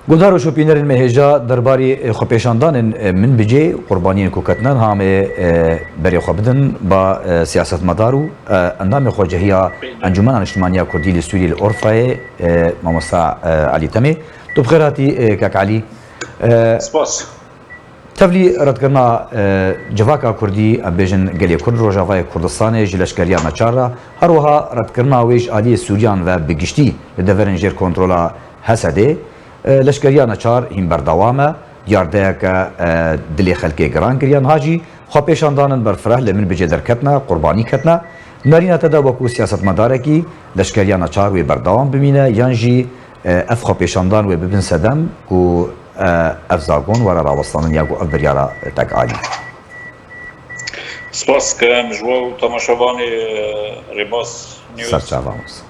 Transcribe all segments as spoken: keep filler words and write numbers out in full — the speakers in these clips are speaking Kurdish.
Guhdar û şopînerên me hêja derbarî xwepêşandanên Minbicê, qurbaniyên ku ketine, niha em ê berê xwe bidin ba siyasetmedar û endamê xwecehiya Encûmena Niştimaniya Kurdî li Sûriyê li Orfayê, mamosta Elî Temê. Tu bi xêr hatî, kak Elî. Spas. Tevlî redkirina civaka Kurdî, em bêjin gelê Kurd Rojavayê Kurdistanê ji leşkeriya neçar re, her wiha redkirina wê ji aliyê Sûriyan ve bi giştî li deverên jêr kontrola Hesedê, leşkeriya neçar hîn berdewam e, diyardeyeke dilê xelkê giran kiriye. Niha jî xwepêşandanên berfireh li Minbicê derketine, qurbanî ketine. Narîna te de wekû siyasetmedarekî leşkeriya neçar wê berdewam bimîne yan jî ev xwepêşandan wê bibin sedem ku ev zagon were rawestandin ya ku ev biryara te alî? Spas dikim ji we û temaşevanê Rêbaz News. Serçava wisa.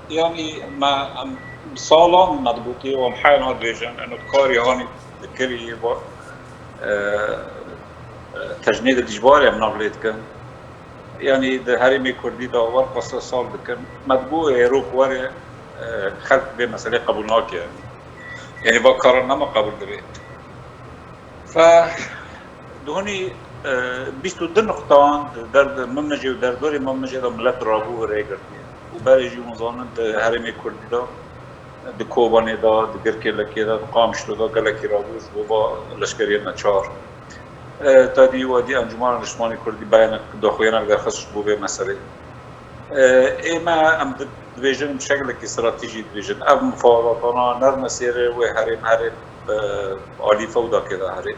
Yanî me, em bi salan me dibûtî û em heyna dibêjin, eno karî hanî dikirî, e, e, tejnî de dijbarê em nav lê dikin. Yanî di herêmê Kurdî de wer qese sal dikin. Me dibû êrok were, e, xelk vê meselê qebûl nake. Yanî va karan nema qebûl dibe. Fe di hunî, e, bîst û du nuqtan di der, di Mimicê û derdorê Mimicê de milet rabû û rê girtiye. Û berê jî hûn zanin di herêmê Kurdî de, di Kobanê de, di Girkê Lekê de, di Qamişlo de gelekî rabû ji bo va leşkeriyê neçar. E, ta dî wadî Encûmena Niştimanî Kurdî beyanek daxuyaneke derxist ji bo vê meselê. E, ê me em di-, dibêjin bi şeklekî stratejî dibêjin. Ev mifadatana nerme sêre wê herêm herêm, e, alî fewda kê de herê.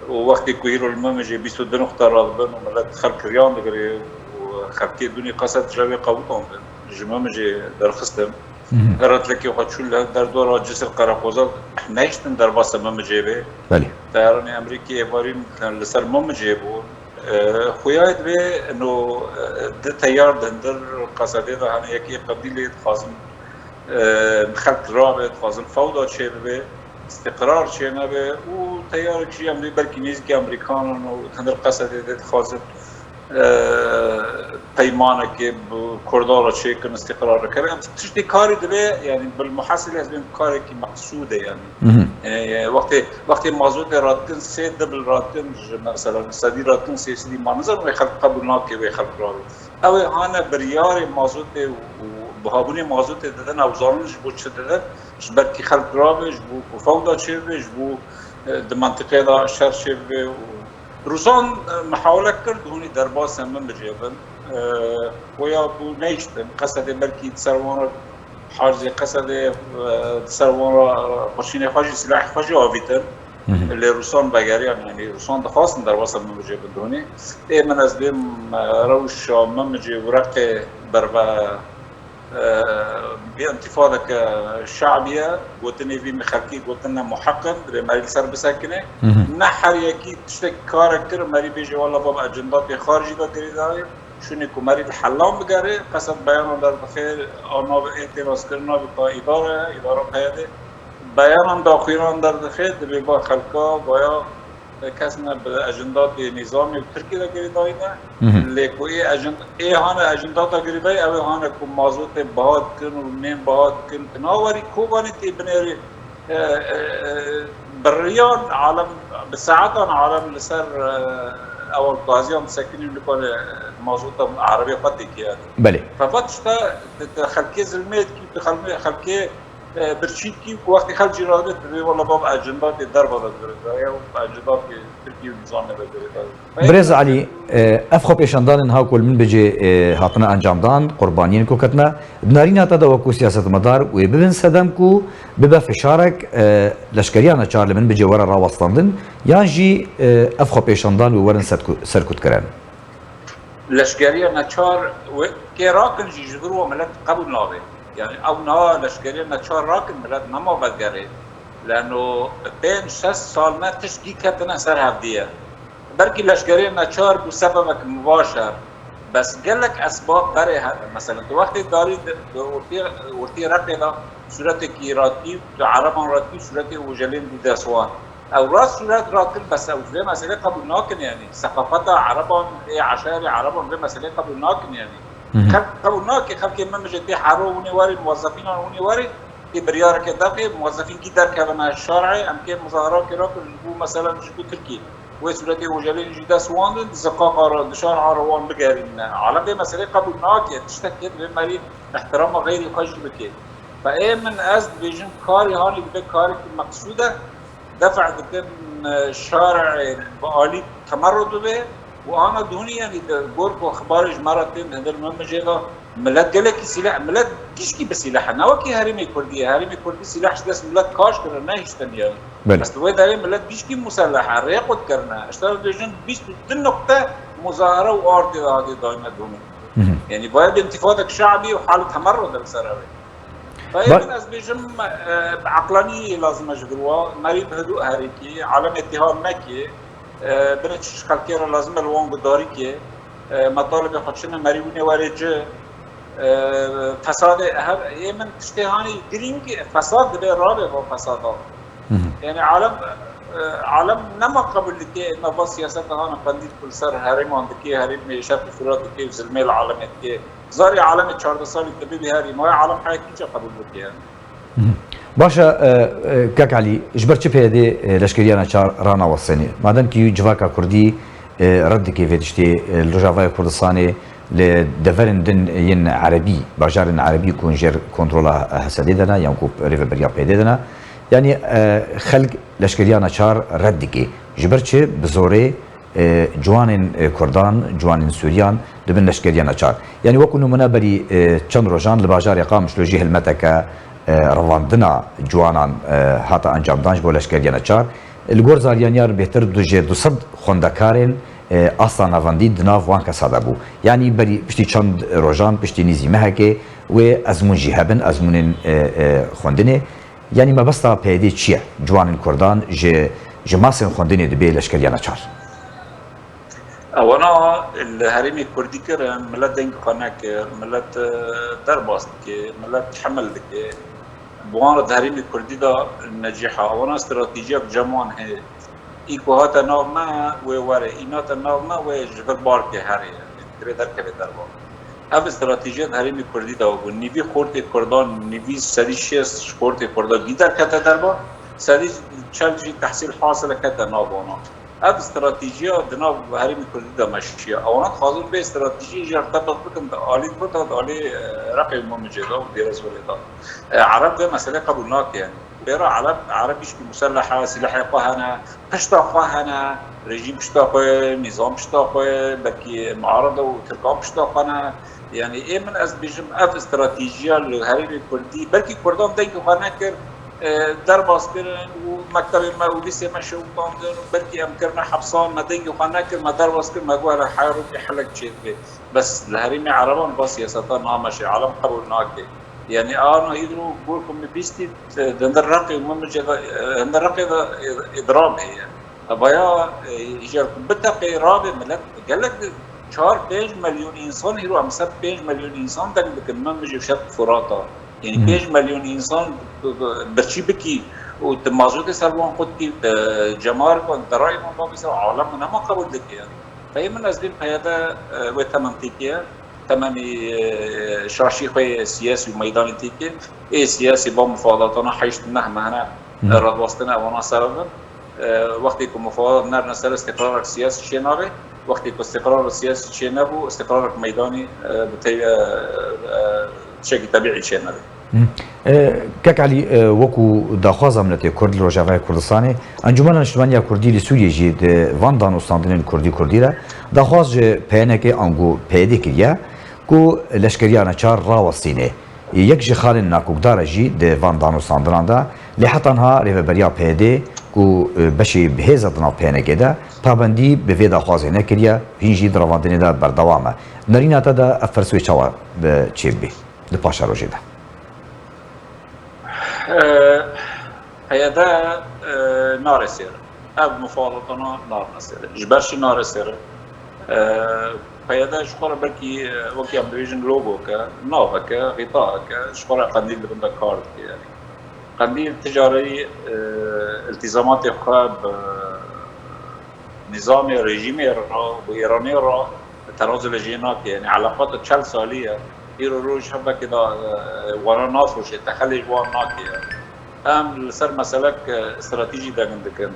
Û wextê ku îro li Mimicê bîst û du nuqta radibin û milet xelk kiryan digire û xelkê dûnî qesed ji wê qewitandin. Ji Mimicê derxistin. Mhm. Her retlekê xwe çûn li derdora Cisir Qereqoza nehiştin derbasa Mimicê bê. Belê. Teyaranê Amerîkî êvarîn li ser Mimicê bûn. E, xuya divê ino, e, di teyar di hundir qesedê de hene, yekê Qendîlê dixwazin, e, xelk rabe, dixwazin fewda çêbibe, îstiqrar çênebe û teyarek jî em dê belkî nêzîkî Amerîkanan û di hundir qesedê de dixwazin, e, peymanekê bi Kurdan re çêkin, îstiqrar re keve. Em tiştê karî divê, yanî bilmuhasîl ez bêm karekî meqsûd e, yanî. Mhm. E, wextê, wextê mazotê radikin, sê dibil radikin, ji mesela sedî radikin, sê sedî ma nizanim wê xelk qebûl nake, wê xelk rabe. Ew ê hane biryarê mazotê û, û buhabûnê mazotê didin, ew zanin ji bo çi didin, ji ber kî xelk rabe, ji bo ku fewda çêbibe, ji bo, e, di mentiqê de şer çêbibe û Rûsan, e, mihawelek kir, di hûnî derbasên min bicêbin. E, Xuya bû neyiştin. Qesedê belkî di ser wan re hacê Qesedê, e, di ser wan re, e, xurşînê xwe jî, silahê xwe jî avîtin. Mhm. Lê Rûsan vegeriyan, yanî Rûsan dixwastin derbasên min bicêbin di hûnî. Ê min ez bêm, e, rewşa min bicê û reqê berve Bi întifadeke şe'bî ye, gotinê vî xelkî gotin ne muheq in, divê merî li ser bisekine. Mhm. Ne her yekî tiştek karek kir, merî bêje, wela bab, ecenda pê xaricî de girêdayî. Şûnê ku merî li helan bigere, qesed beyanan derdixe, a navê ê tênaskirina bi ka îdare, îdara P Y D. Beyanan daxuyanan derdixe, divê va xelka, vaya, kes ne bi ejendatê nîzamê û Tirkî de girêdayî ne. Mhm. Lê ku ê ejend-, ê hane ejendata girêdayî, ew ê hane ku mazotê biha dikin û nên biha dikin. Tu nawerî Kobanê tê binêrî, e, e, e, bi riyan alem, bi saetan alem li ser, e, ew gaziyan disekinî û nikane mazota erebê xwe têkê. Belê. Fe va tişta, tu, tu xelkê zilmê dikî, tu xelmê-, xelkê e, birçî dikî ku wextê xelk jî radibêt, divê wela bab ecendatê derva de girêdayî û ecendatê Tirkî û nîzamê de girêdayî. Birêz Elî, e, ev xwepêşandanên ha ku li Minbicê, e, hatine encamdan, qurbaniyên ku ketine, di narîna te de wekû siyasetmedar wê bibin sedem ku bibe fişarek, e, leşkeriya neçar li Minbicê were rawestandin, yan jî, e, ev xwepêşandan wê werin serku-, serkutkirin? Leşkeriya neçar wê kê rakin jî ji vir we milet qebûl nabe. Yani ew niha leşkeriya neçar rakin milet nema vegerê. Leno pênc şeş sal me tişt gî ketine ser hevdiye. Belkî leşkeriya neçar bû sebebek mibaşer. Bes gelek esbab berê he-, mesela tu wextê darî di, di ortê, ortê reqê de sûretekî ratî, tu ereban ratî sûretê ojelên dî dest wan. Ew rast sûret rakin, bes ew vê meselê qebûl nakin, yanî seqafeta ereban, ê eşarê ereban vê meselê qebûl nakin, yanî. Mhm. Xelk qebûl nake, xelkê Memijê tê hero hûnê werê, muwezefînan hûnê werê, Kê biryareke daqê, muwezefînkî derkevine şarê, em kê muzahara kira ku ji bo, meselen, ji bo Tirkî. Wê sûretê Ocalanî jî dest wan din, di ziqaqa re, di şar'a re wan bigerîne. Alem vê meselê qebûl nake, tiştekê divê merî ihtirama xeyrî xwe jî bike. Fe ê min ez dibêjim, karî hanî dibe kareke meqsûd e, def' dikin, e, şarê bi alî temerrud bibe û ana dûnî, yanî di gor ku xibarê ji me re tên, hindir min mijê de, Milet gelekî sîleh, milet gişkî bi sîleh e. Ne wekî herêmê Kurdî ye. Herêmê Kurdî sîleh ji dest milet kaş kirin, nehiştin ya. Belê. Ez di wê derê milet gişkî museleh e, rê qut kirine. Ji te re dibêjin bîst û du nuqte muzahara û ardê de hatê dayine dûnê. Hı hı. Yanî vaya bi întifadek şe'bî û halet temerrud li ser ew ê. Vaya Ba- min ez bêjim, e, bi eqlanî lazim e ji vir wa. Merî bi hidû herêkî, alemê têha mekê. E, bine çi ji xelkê re lazim e li wan gudarî ke. E, metalibê xwe çine merî wînê were ci. E, fesadê hev ê min tiştê hanî girîng fesad dibe rabe bo fesada. Hı hı. Yani alem, e, alem nema qebul dike, me va siyaseta hana Qendîl ku li ser herêman dike, herêmê Şerqî Furat dike û zilmê li alemê dike. Zarê alemê çardeh salî te bibî herî, ma alem heyekî çi qebul dike yani. Baş e, e, kek Elî, ji ber çi P Y D, e, leşkeriya neçar ranawestêne? Madem kî civaka Kurdî, e, red dike vê tiştê, e, li Rojavaya Kurdistanê, li deverên din yên Erebî, bajarên Erebî ku jêr kontrola H S D'ê de ne, yan ku rêveberiya P Y D'ê de ne, yanî, e, xelk leşkeriya neçar red dike. Ji ber çi? Bi zorê e, ciwanên, e, Kurdan, ciwanên Sûriyan dibin leşkeriya neçar. Yanî wekû nimûne berî, e, çend rojan li bajarê Qamişlo jî hilmeteke, e, revandina ciwanan, e, hate encamdan ji bo leşkeriya neçar. Li gor zaniyariyar bêhtir du jê du sed xwendekarên, e, asta navendî di nav wan kesa de bû. Yanî berî piştî çend rojan, piştî nîzî mehekê wê ezmûn jî hebin, ezmûnên, e, e, xwendinê. Yanî mebesta P Y D'ê çi ye? Ciwanên Kurdan ji, ji masên xwendinê dibê leşkeriya neçar. Ewana li herêmê Kurdî kirin, milet dengê xwe nekir, milet, e, derbas dike, milet hemil dike. Bi wan re di herêmê Kurdî de necîha. Ewana stratejiya bi cem wan heye. Î ku hate nav me, wê were. Î nate nav me, wê ji vir bar ke herê. Divê derkeve derva. Ev stratejiya di herêmê Kurdî de bû. Nîvî xortê Kurdan, nîvî sedî şêst ji xortê Kurda gî derkete derva, sedî çel jî tehsîl hasile kete nav wana. Ev stratejiya di nav herêmê Kurdî de meşiya. Ewana dixwazin vê stratejiyê jî tebiq bikin di alî Kurda, di alî, e, Reqê û Mamicê de û Dêrezorê de. E, Ereb vê meselê qebûl nake. Bêra Ereb, Ereb gişkî museleh e, sîlehê xwe hene, pişta xwe hene, rejîm pişta xwe, nîzam pişta xwe, belkî muarede û Tirkan pişta xwe ne. Yani ê min ez dibêjim ev stratejiya li herêmê Kurdî, belkî Kurdan dengê xwe nekir, e, derbas kirin û mektebê me û lîsê me şewitandin û belkî em kirine hepsan, me dengê xwe nekir, me derbas kir, me got hele heya rokê helek çêdibe. Bes li herêmê Ereban va siyaseta nameşe, alem qebûl nake. Yani ana îro gor ku min bîstî, e, di hindir Reqê û Mamicê de, e, hindir Reqê de, e, îdram heye. Vaya, e, îcar ku biteqe rabe milet, gelek di çar pênc milyon însan, hîro em ser pênc milyon însan deng dikin, Mamicê û Şerq Furata. Yani Hmm. pênc milyon însan bi, bi, birçî bikî û tu mazotê ser wan qutkî, tu cemar ku derayê wan babî ser alem nema qebûl dike yani. Peyê min ez bîm P Y D, e, wê temam têkiye. Temamî, e, şaşî xwe yê siyasî û meydanê têkê. Ê siyasî ba mufadatana heşt neh mehne, Hı hı. radwastine wana sebeb in. E, wextê ku mufadat nerine ser, îstiqrarek siyasî çê nabe. Wextê ku îstiqrarek siyasî çê nebû, îstiqrarek meydanî, e, bi tey-, e, e, tiştekî tebîî çê nabe. Hı. E, Kek Elî, e, wekû daxwaza miletê Kurd li Rojavayê Kurdistanê, Encûmena Niştimaniya Kurdî li Sûriyê jî di van danûstandinên Kurdî Kurdî de daxwaz ji P N K ango P Y D kiriye ku leşkeriya neçar rawestîne. Yek ji xalên nakokdar e jî di van danûstandinan de, lê heta niha rêveberiya P Y D ku, e, beşê bi hêz e di nav P N K de, pabendî bi vê daxwazê nekiriye, hîn jî di revandinê de berdewam e. Nerîna te de ev pirs wê çawa, e, çêbibe di paşerojê de? E, P Y D, e, nare sêr. Ev mufalatana narine sêr. Ji ber çi nare sêr? E, P Y D ji xwe re belkî, e, wekî em dibêjin logoke, naveke, xîtayeke, ji xwe re Qendîl di bin de kar dike. Yani Qendîl ti careyî, e, iltîzamatê xwe bi nîzamê rejîmê re, bi Îranê re terazû li jê nake. Yani eleqata çel salî ye. Îro roj hevekê de e, wana nafroşe, texelê ji wan nake. Em li ser meselek e, stratejî dengin dikin.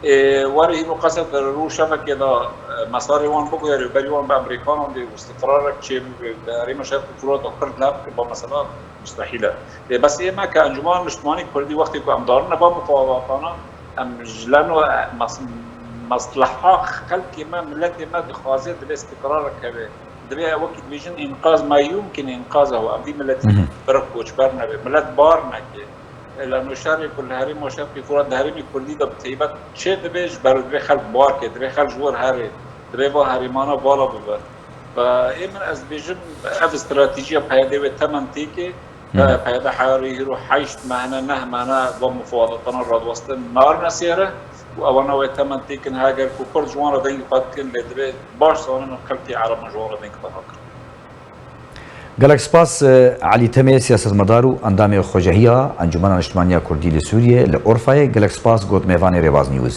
Ê, werê hîro qesed rû şevekê de e, mesarê wan biguherî û berî wan bi Emerîkanan dê û istiqrarek çêbibe, bi herêma Şerq û Furat de Kurd lev bikin, ba mesela mustehîl e. Ê, bes ê me ke Encûmena Niştimanî Kurdî wextê ku em darine ba mufawelatana, em ji leno e, mes- mesleha xelkê me, miletê me dixwaze, divê istiqrarek hebe. Divê ew wekî dibêjin înqaz ma yumkin înqazehu, em vî miletî Mhm. bira koçber nebe, milet bar neke. Lano şerê ku li herêma Şerqî Furat, di herêmê Kurdî de bi taybet çê dibe, ji ber divê xelk bar ke, divê xelk ji wir here, divê va herêmana vala bibe. Ve ê min ez dibêjim, ev stratejiya P Y D wê temen têke, Hı hı. P Y D heyarê hîro heşt mehne, neh mehne va mufawelatana radiwestin narine sêre û ewana wê temen têkin, heger ku Kurd ji wan re dengê xwe dikin, lê divê baş zanin xelkê Ereb ji wan re dengê xwe nakin. Gelek spas, e, Elî Temê, siyasetmedar û endamê Xwecehiya Encûmena Niştimaniya Kurdî li Sûriyê, li Urfayê. Gelek spas, got mêvanê Rêbaz News.